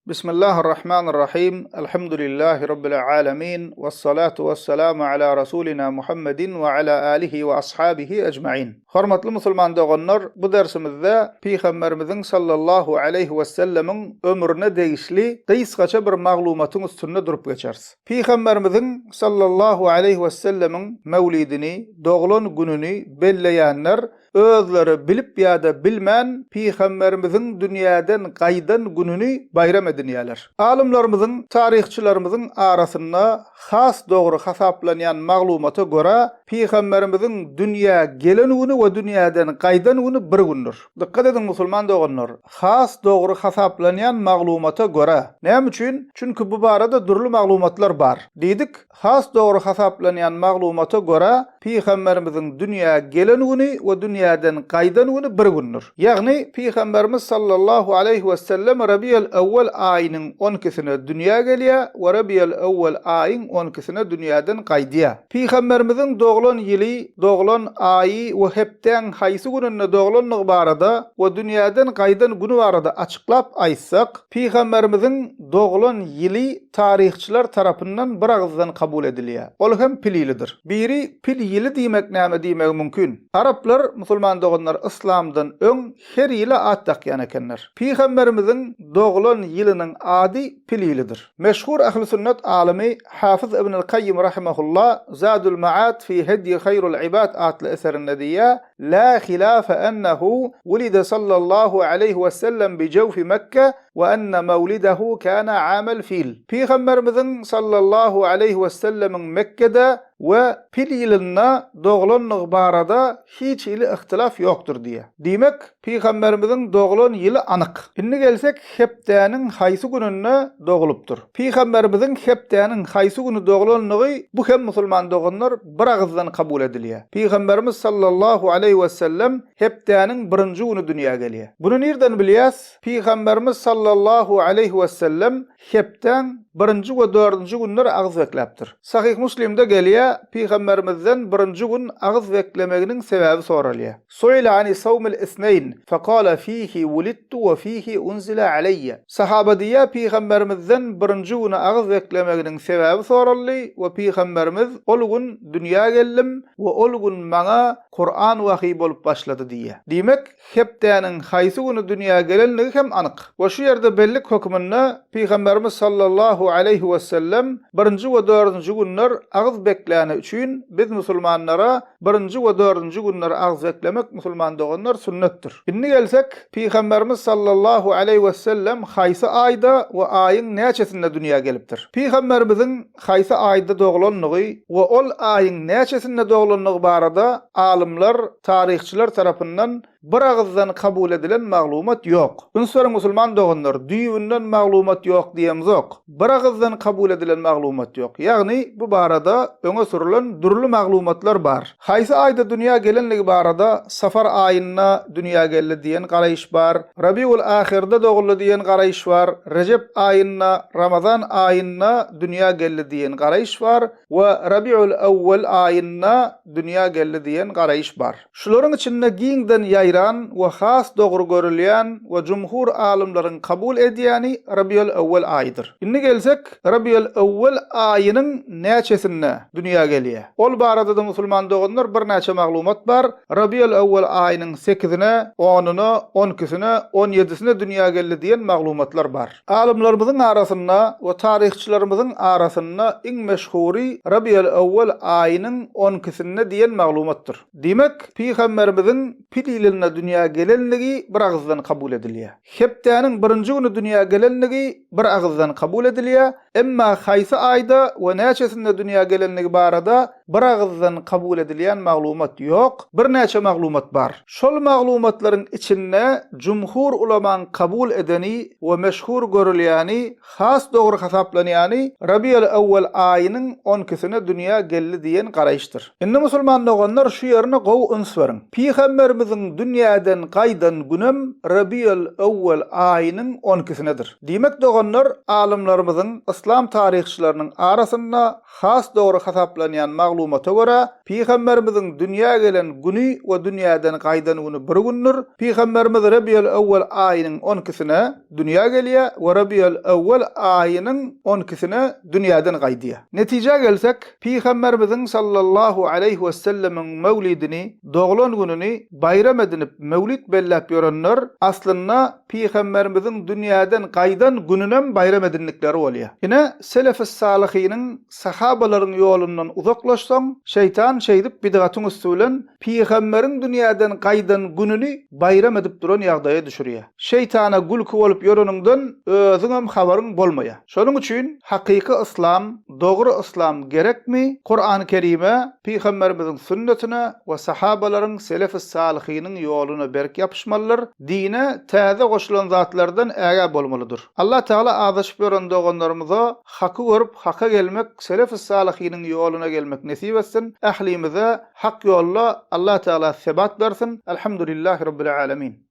Bismillahirrahmanirrahim. Elhamdülillahi Rabbil alemin. Vessalatu vesselamu ala Rasulina Muhammedin we ala alihi we ashabihi ecmain. Hormatly musulman doganlar, bu dersimizde Pygamberimiziň sallallahu aleýhi wesellemiň ömrüne degişli gysgaça bir maglumatyň üstünde durup geçeris. Pygamberimiziň sallallahu aleýhi wesellemiň mewlidini, doglan gününi belleýänler Özleri bilip ýa-da bilmän Pygamberimiziň dünýäden gaýdan gününi baýram edinýärler. Alymlarymyzyň, taryhçylarymyzyň arasynda has dogry hasaplanýan maglumata görä, Pygamberimiziň dünýä gelen güni we dünýäden gaýdan güni bir gündür. Dykgat ediň musulman doganlar, has dogry hasaplanýan maglumata görä. Näme üçin? Çünki bu barada dürli maglumatlar bar. Diýdik, Has dogry hasaplanýan maglumata görä, Pygamberimiziň dünýä gelen güni we dünýäden gaýdan güni bir gündür. Ýagny, Pygamberimiz sallallahu aleýhi wesellem Rabiýel-ewwel aýynyň on ikisine dünýä gelýär we Rabiýel-ewwel aýyň on ikisine dünýäden gaýdýar. Pygamberimiziň doglan ýyly, doglan aýy we hepdäň haýsy gününde doglandygy barada we dünýäden gaýdan güni barada açyklap aýtsak, Pygamberimiziň doglan ýyly taryhçylar tarapyndan bir agyzdan kabul edilýär. Ol hem pil ýylydyr. Biri pil ýyly diýmek näme diýmegi mümkin. Araplar, musulman doganlar yslamdan öň her ýyla at dakýan ekenler. Pygamberimiziň doglan ýylynyň ady pil ýylydyr. Meşhur ähli sünnet alymy Hafyz ibnül Kaýýym rahimehullah Zadül Maad fi hedýi haýrul ibad atly eserinde diýýär, La hilafe ennehu wulide sallallahu aleýhi we sellem bi jewfi Mekke we enne mewlidehu kâne âmel fil. Pygamberimiziň sallallahu aleýhi we sellemiň Mekgede we pil ýylynda doglandygy barada hiç hili yhtylaf ýokdur diýýär. Diýmek, Pygamberimiziň doglan ýyly anyk. Indi gelsek hepdäniň haýsy gününde dogulypdyr? Pygamberimiziň hepdäniň haýsy güni doglandygy bu hem musulman doganlar bir agyzdan kabul edilýär. Pygamberimiz sallallahu aleýhi wesellem hepdäniň birinji güni dünýä gelýär. Buny nirden bilýäs? Pygamberimiz sallallahu aleýhi wesellem hepdäň birinji we dördünji günleri agyz bekläpdir. Sahyh Muslimde gelýär, Pygamberimizden birinji gün agyz beklemeginiň sebäbi soralýar. Suila ani sawmil isneýn, fekale fihi wulidtu we fihi unzile aleýýe. Sahaba diýýär, Pygamberimizden birinji güni agyz beklemeginiň sebäbi soraldy we Pygamberimiz, Ol gün dünýä geldim we ol gün maňa Kuran wahyý bolup başlady diýýär. Diýmek, hepdäniň haýsy güni dünýä gelenligi hem anyk. We şu ýerde bellik höküminde Pygamberimiz sallallahu aleýhi wesellem birinji we dördünji günler agyz bekläni üçin biz musulmanlara birinji we dördünji günler agyz beklemek musulman doganlar sünnetdir. Indi gelsek Pygamberimiz sallallahu aleýhi wesellem haýsy aýda we aýyň näçesinde dünýä gelipdir? Pygamberimiziň haýsy aýda doglandygy we ol aýyň näçesinde doglandygy barada alymlar, taryhçylar tarapyndan bir agyzdan kabul edilen maglumat ýok. Üns beriň musulman doganlar, düýbünden maglumat ýok diýemzok. Bir agyzdan kabul edilen maglumat ýok. Ýagny bu barada öňe sürülen dürli maglumatlar bar. Haýsy aýda dünýä gelenligi barada Safar aýynda dünýä geldi diýen garaýyş bar, Rabiul ahyrda doguldy diýen garaýyş bar, Rejep aýynda, Ramazan aýynda dünýä geldi diýen garaýyş bar we Rabiul ewwel aýynda dünýä geldi diýen garaýyş bar. Şularyň içinde giňden ýaýran we has dogry görülýän we jumhur alymlaryň kabul edýäni Rabiul ewwel aýydyr. Indi gelsek, Rabiul ewwel aýynyň näçesinde dünýä gelýär? Ol barada-da musulman doganlar birnäçe maglumat bar. Rabiul ewwel aýynyň sekizine, onuna, on ikisine, on ýedisine dünýä geldi diýen maglumatlar bar. Alymlarymyzyň arasynda we taryhçylarymyzyň arasynda iň meşhury Rabiul ewwel aýynyň on ikisinde diýen maglumatdyr. Diýmek, Pygamberimiziň pil ýylynda dünýä gelenligi bir agyzdan kabul edilýär. Hepdäniň birinji güni dünýä gelenligi bir agyzdan kabul edilýär, emma haýsy aýda we näçesinde dünýä gelenligi barada bir agyzdan kabul edilýän maglumat ýok, birnäçe maglumat bar. Şol maglumatlaryň içinde jumhur ulamaň kabul edeni we meşhur görülýäni, has dogry hasaplanýany Rabiul-Ewwel aýynyň on ikisine dünýä geldi diýen garaýyşdyr. Indi musulman doganlar şu ýerine gowy üns beriň. Pygamberimiziň dünýäden gaýdan günem Rabiul-Ewwel aýynyň on ikisinedir. Diýmek doganlar. doganlar, alymlarymyzyň, yslam taryhçylarynyň arasynda has dogry hasaplanýan maglumata görä, Pygamberimiziň dünýä gelen güni we dünýäden gaýdan güni bir gündür. Pygamberimiz Rebiül-Ewwel aýynyň on ikisine dünýä gelýär we Rebiül-Ewwel aýynyň on ikisine dünýäden gaýdýar. Netijä gelsek, Pygamberimiziň sallallahu aleýhi wesellemiň möwlidini, doglan gününi, baýram edinip möwlit belläp ýörenler, aslynda Pygamberimiziň dünýäden gaýdan gününem baýram edindikleri bolýar. Ine, selefis-salyhynyň, sahabalaryň ýolundan uzaklaşsaň, şeýtan şeýdip bidgatyň üsti bilen Pygamberiň dünýäden gaýdan gününi baýram edip duran ýagdaýa düşürýär. Şeýtana gülki bolup ýöreniňden özüňem habaryň bolmaýar. Şonuň üçin hakyky yslam, dogry yslam gerekmi, Kurany Kerime, Pygamberimiziň sünnetine we sahabalaryň, selefis-salyhynyň ýoluna berk ýapyşmalydyr, dine täze goşulan zatlardan ägä bolmalydyr. Allah Tagala azaşyp ýören doganlarymyza haky görüp haka gelmek, selefis-salyhynyň ýoluna gelmek nesip etsin, ählimize hak ýolda Allah Tagala sebat bersin, Elhamdülillahi Rabbil Alemin.